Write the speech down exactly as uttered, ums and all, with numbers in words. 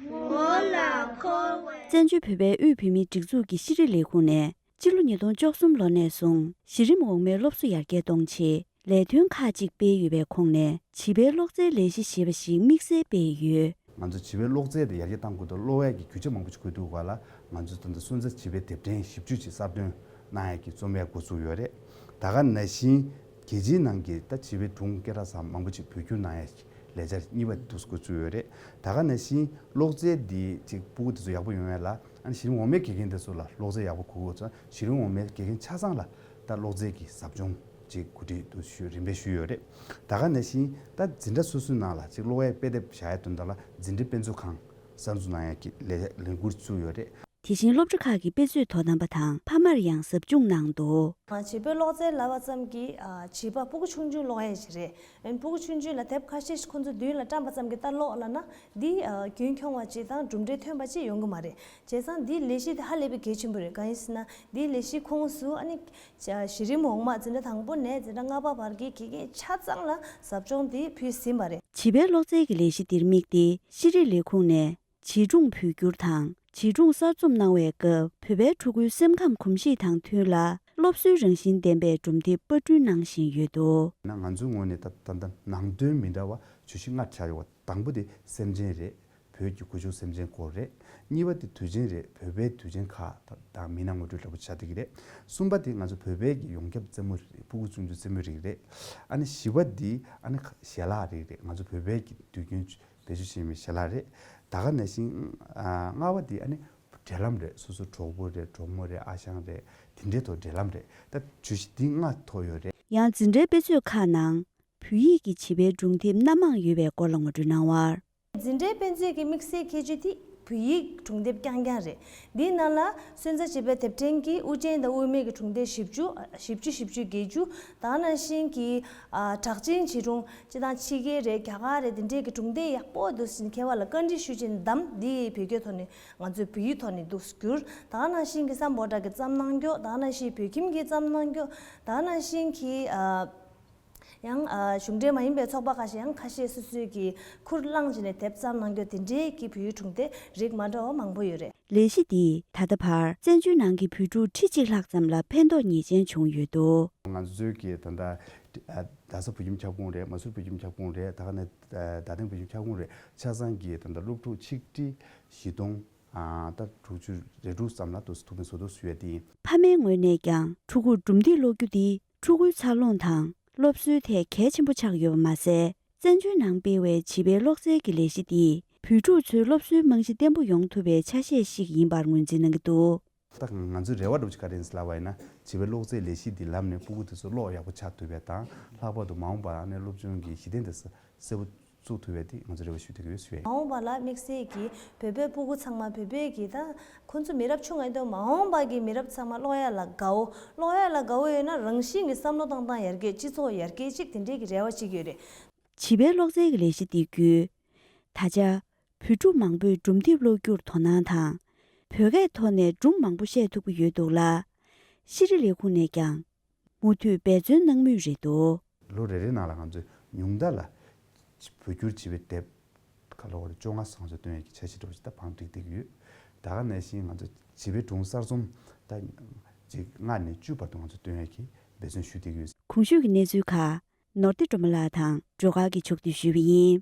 ངོ་ལ་འཁོར་བའི། བཙན་བྱོལ་བོད་པའི་དབུས་བོད་མིའི་སྒྲིག་འཛུགས་ཀྱི་ཤེས་རིག་ལས་ཁུངས་ནས་སྤྱི་ལོ་ཉིས་སྟོང་བཅུ་གསུམ་ལོ་ནས་བཟུང་གཞི་རིམ་འོག་མའི་སློབ་གསོ་ཡར་རྒྱས་གཏོང་ཆེད་ལས་དོན་ཁག་ཅིག་སྤེལ་ཡོད་པའི་ཁོངས་ནས་བྱིས་པའི་ཀློག་རྩལ་ལས་གཞི་ཞེས་པ་ཞིག་དམིགས་བསལ་སྤེལ་ཡོད། ང་ཚོ་བྱིས་པའི་ཀློག་རྩལ་དེ་ཡར་རྒྱས་གཏང་དགོས་དུས་ཀློག་ཡས་ཀྱི་རྒྱུ་ཆ་མང་པོ་ཞིག་དགོས་འདུག་ག་ལ། ང་ཚོས་ད་ལྟ་སོན་རྩ་བྱིས་པའི་དེབ་ཕྲེང་བཞི་བཅུ་ཅིག་གསར་འདོན་གནང་ཡས་ཀྱི་རྩོམ་ཡས་འགོ་བཙུགས་ཡོད་རེད། ད་ག་ནང་བཞིན་རྒྱལ་སྤྱིའི་ནང་གི་ད་བྱིས་པའི་སྒྲུང་སྐད་གྲགས་ཚང་མང་པོ་ཅིག་བོད་བསྒྱུར་གནང་ཡས་ཀྱི་ལས་འཆར་གཉིས་པ་འདུག་འགོ་བཙུགས་ཡོད་རེད། ད་ག་ནང་བཞིན་ཀློག་རྩལ་འདི་ཅིག་སྤུ་གུ་དེ་ཚོ་ཡག་པོ་ཡོང་ཡས་ལ། ཨ་ནི་གཞི་རིམ་འོག་མའི་དགེ་རྒན་དེ་ཚོ་ལ་ཀློག་རྩལ་ཡག་པོ་དགོས་དགོས་ཚོ། གཞི་རིམ་འོག་མའི་དགེ་རྒན་ཆ་ཚང་ལ་ད་ཀློག་རྩལ་གྱི་ཟབ་སྦྱོང་ཅིག་གོ་སྒྲིག་དུ་ཞུ་རིམ་པས་ཞུས་ཡོད་རེད། ད་ག་ནང་བཞིན་ད་འཛིན་གྲྭ་སོ་སོའི་ནང་ལ་ཅིག་ཀློག་ཡས་དཔེ་དེབ་བཞག་ཡས་དོན་དག་ལ་འཛིན་གྲྭའི་དཔེ་མཛོད་ཁང་གསར་འཛུགས་གནང་ཡས་ཀྱི་ལས་ལས་འགུལ་བཙུགས་ཡོད་རེད། དེ་བཞིན་སློབ་གྲྭ་ཁག་གི་དཔེ་མཛོད་དོ་དམ་པ་དང་ཕ་མར་ཡང་ཟབ་སྦྱོང་གནང་འདུག། བྱིས་པའི་ཀློག་རྩལ་ལབ་པ་ཙམ་གྱིས་བྱིས་པ་སྤུ་གུ་ཆུང་ཆུང་ཀློག་ཡས་ཞིག་རེད། ཨན་སྤུ་གུ་ཆུང་ཆུང་ལ་དེབ་ཁ་ཤས་ཤིག་ཁོ་ཚོ་མདུན་ལ་བཀྲམ་པ་ཙམ་གྱིས་ལྟ་ཀློག་ལབ་ན་འདི་རྒྱུན་འཁྱོངས་པ་ཅིག་དང་གྲུབ་འབྲས་ཐོན་པ་ཅིག་ཡོང་གི་མ་རེད། བྱས་ཙང་འདིའི་ལས་གཞི་དེ་ཧ་ལས་པའི་གལ་ཆེན་པོ་རེད། གང་ཡིན་ཟེར་ན་འདིའི་ལས་གཞིའི་ཁོངས་སུ་ཨ་ནི་གཞི་རིམ་འོག་མ་འཛིན་གྲྭ་དང་པོ་ནས་འཛིན་གྲྭ་ལྔ་པ་བར་གྱི་དགེ་རྒན་ཆ་ཚང་ལ་ཟབ་སྦྱོང་དེ་ཕུལ་ཟིན་པ་རེད། བྱིས་པའི་ཀློག་རྩལ་གྱི་ལས་གཞི་འདིར་དམིགས་ཏེ་ཤེས་རིག་ལས་ཁུངས་ནས་བྱིས་སྒྲུང་བོད་བསྒྱུར་དང་བྱིས་སྒྲུང་གསར་རྩོམ་གནང་བའི་སྐབས་བོད་པའི་ཕྲུ་གུའི་སེམས་ཁམས་གོམས་གཤིས་དང་མཐུན་ལ་སློབ་གསོའི་རང་བཞིན་ལྡན་པའི་སྒྲུང་དེབ་པར་སྐྲུན་གནང་བཞིན་ཡོད་འདུག། ན་ང་ཚོའི་ངོས་ནས་ད་ད་ལྟ་ནང་དོན་མི་འདྲ་བ་བརྗོད་གཞི་ལྔ་ཆགས་ཡོད་པ། དང་པོ་དེ་སེམས་ཅན་རེད། བོད་ཀྱི་གོ་ཆོད་སེམས་ཅན་སྐོར་རེད། གཉིས་པ་དེ་དུས་ཆེན་རེད། བོད་པའི་དུས་ཆེན་ཁག་དང་མི་སྣ་ངོ་སྤྲོད་འདྲ་པོ་ཆགས་བསྡད་ཀྱི་རེད། གསུམ་པ་དེ་ང་ཚོ་བོད་པའི་གི་ཡོངས་ཁྱབ་རྩེད་མོ་རེད། ཕྲུ་གུ་ཆུང་ཆུང་རྩེད་མོའི་རིགས་རེད། ཨ་ནི་བཞི་པ་དེ་ཨ་ནི་ཞལ་ལག་རིགས་རེད། ང་ཚོ་བོད་པའི་གི་དུས་རྒྱུན་བེད་སྤྱོད་བྱེད་མི་ཞལ་ལག་རེད། ད་ག་ནང་བཞིན་ཨ་ལྔ་པ་དེ་ཨ་ནི་འབྲེལ་ལམ་རེད། སོ་སོ་གྲོགས་པོ་རེད། གྲོགས་མོ་རེད། ཨ་ཞང་རེད། དེ་འདྲའི་ཐོག་འབྲེལ་ལམ་རེད། ད་བརྗོད་གཞི་འདི་ལྔ་ཐོགས་ཡོད་རེད། ཡང་འཛིན་གྲྭའི་དཔེ་མཛོད་ཁག་ནང་བོད་ཡིག་གི་བྱིས་པའི་སྒྲུང་དེབ་སྣ་མང་ཡོད་པའི་སྐོར་ལ་ངོ་སྤྲོད་གནང་བར། འཛིན་གྲྭའི་དཔེ་མཛོད་ཀྱི་དམིགས་བསལ་ཁྱད་ཆོས་དེ་བོད་ཡིག་སྒྲུང་དེབ་རྐྱང་རྐྱང་རེད། འདིའི་ནང་ལ་སོན་རྩ་བྱིས་པའི་དེབ་ཕྲེང་གི་དབུ་ཅན་དང་དབུ་མེད་ཀྱི་སྒྲུང་དེབ་བཞི་བཅུ། བཞི་བཅུ། བཞི་བཅུ་བརྒྱད་ཅུ། ད་ག་ནང་བཞིན་གྱི་ཨ་གྲགས་ཅན་བྱིས་སྒྲུང་སྤྱི་དང་ཕྱི་རྒྱལ་རེད། རྒྱ་གར་རེད། དེ་འདྲའི་གི་སྒྲུང་དེབ་ཡག་པོ་འདུག་ཟེར་མཁས་པ་ལ་བཀའ་འདྲི་ཞུས་བྱས་ནས་བདམས། འདི་བོད་སྐད་ཐོག་ནས་ང་ཚོས་བོད་ཡིག་ཐོག་ནས་འདུག་བསྒྱུར། ད་ག་ནང་བཞིན་གྱི་སམ་བྷོ་ཊ་གི་བརྩམས་གནང་རྒྱུ། ད་ག་ནང་བཞིན་བོད་ཁྱིམ་གྱི་བརྩམས་གནང་རྒྱུ། ད་ག་ནང་བཞིན་གྱི་ཨ། ཡང་ཨ་གཞུང་འབྲེལ་མ་ཡིན་པའི་ཚོགས་པ་ཁ་ཤས་ཡང་ཁ་ཤས་སོ་སོའི་གི་ཁུར་བླངས་བྱས་ནས་དེབ་བརྩམས་གནང་རྒྱུ་དེ་འདྲའི་གི་བོད་ཡིག་སྒྲུང་དེབ་རིགས་མ་འདྲ་བ་མང་པོ་ཡོད་རེད། ལས་གཞི་འདིས་ད་ལྟ་བར་བཙན་བྱོལ་ནང་གི་བོད་ཕྲུག་ཁྲི་གཅིག་ལྷག་ཙམ་ལ་ཕན་ཐོགས་ངེས་ཅན་བྱུང་ཡོད་འདུག། ང་ཚོའི་གི་ད་ལྟ་རྡ་ས་བོད་ཁྱིམ་ཁྱབ་ཁོངས་རེད། མ་སུར་བོད་ཁྱིམ་ཁྱབ་ཁོངས་རེད། ད་ག་ནས་རྡ་སྟེང་བོད་ཁྱིམ་ཁྱབ་ཁོངས་རེད། ཆ་ཚང་གི་ད་ལྟ་སློབ་ཕྲུག་ཆིག་ཁྲི་བཞི་སྟོང་ཨ་ད་དྲུག་ཅུ་རེ་དྲུག་ཙམ་ལ་དུ་ཐུགས་ཕན་གསོས་འདུག་ཞུ་ཡ་དེ་ཡིན། ཕ་མའི་ངོས་ནས་ཀྱང་ཕྲུ་གུར་སྒྲུང་དེབ་ཀློག་རྒྱུ་འདི་ཕྲུ་གུའི་འཚར་ལོངས་དང་སློབ་གསོའི་ཐད་གལ་ཆེན་པོ་ཆགས་ཡོད་པ་མ་ཟད། བཙན་བྱོལ་ནང་སྤེལ་བའི་བྱིས་པའི་ཀློག་རྩལ་གྱི་ལས་གཞི་འདིས་བོད་ཕྲུག་ཚོའི་སློབ་གསོའི་རྨང་གཞི་བརྟན་པོ་ཡོང་ཐུབ་པའི་ཆ་ཤས་ཤིག་ཡིན་པར་ངོས་འཛིན་གནང་གི་འདུག། ད་ང་ཚོའི་རེ་བ་འདྲ་པོ་ཅིག་ག་རེ་ཡིན་ཟེར་ལབ་པ་ཡིན་ན། བྱིས་པའི་ཀློག་རྩལ་ལས་གཞི་འདི་ལམ་ནས་ཕྲུ་གུ་དེ་ཚོ་ཀློག་ཡག་པོ་ཆགས་ཐུབ་པ་དང་། ལྷག་པར་དུ་མ་འོངས་པར་ནས་སློབ་སྦྱོང་གི་གཞི་རྟེན་དེ་གསལ་པོ་བཙུགས་ཐུབ་པའི་དེ་ང་ཚོ་རེ་བ་ཞུ་བསྡད་ཀྱི་ཡོད་ཞུ་ཡ་ཡིན། མ་འོངས་པ་ལ་དམིགས་བསལ་གྱིས་བོད་པའི་ཕྲུ་གུ་ཚང་མ། བོད་པའི་གི་ད་ཁོ་ཚོ་མི་རབས་ཆུང་ངུ་དང་མ་འོངས་པ་གི་མི་རབས་ཚང་མ་ཀློག་ཡ་ལ་དགའ་བོ། ཀློག་ཡ་ལ་དགའ་བོ་ཡོད་ན་རང་བཞིན་གྱི་བསམ་བློ་བཏང་སྟངས་ཡར་རྒྱས། སྤྱི་ཚོགས་ཡར་རྒྱས་ཅིག་དེ་འདྲའི་གི་རེ་བ་ཅིག་ཡོད་རེད། བྱིས་པའི་ཀློག་རྩལ་གྱི་ལས་གཞི་འདི་བརྒྱུད། ད་ཆ་བོད་ཕྲུག་མང་པོས་སྒྲུང་དེབ་ཀློག་རྒྱུར་དོ་སྣང་དང་། བོད་སྐད་ཐོག་ནས་སྒྲུང་མང་པོ་བཤད་ཐུབ་ཀྱི་ཡོད་འདུག་ལ། ཤེས་རིག་ལས་ཁུངས་ནས་ཀྱང་མུ་མཐུད་འབད་བརྩོན་གནང་མུས་རེད་འདུག། ལོ་རེ་རེའི་ནང་ལ་ང་ཚོས་ཉུང་མཐའ་ལ་བོད་བསྒྱུར་བྱས་པའི་དེབ་ཁ་ལོ་བར་བཅོ་ལྔ་སོང་ཙམ་བཏོན་ཡས་ཀྱི་འཆར་གཞི་འདྲ་པོ་ཞིག་ད་བང་བསྒྲིགས་བསྡད་ཀྱི་ཡོད། ད་ག་ནང་བཞིན་ང་ཚོ་བྱིས་པའི་སྒྲུང་གསར་རྩོམ་ད་ཅིག་ལྔ་ནས་བཅུ་བར་དུ་ང་ཚོ་བཏོན་ཡས་ཀྱི་འབད་བརྩོན་ཞུ་བསྡད་ཀྱི་ཡོད། གོང་ཞུས་ཀྱི་གནས་ཚུལ་ཁག་ནོར་བདེ་སྒྲོལ་མ་ལགས་དང་སྒྲོལ་དཀར་གྱིས་ཕྱོགས་བསྡུས་ཞུས་པ་ཡིན།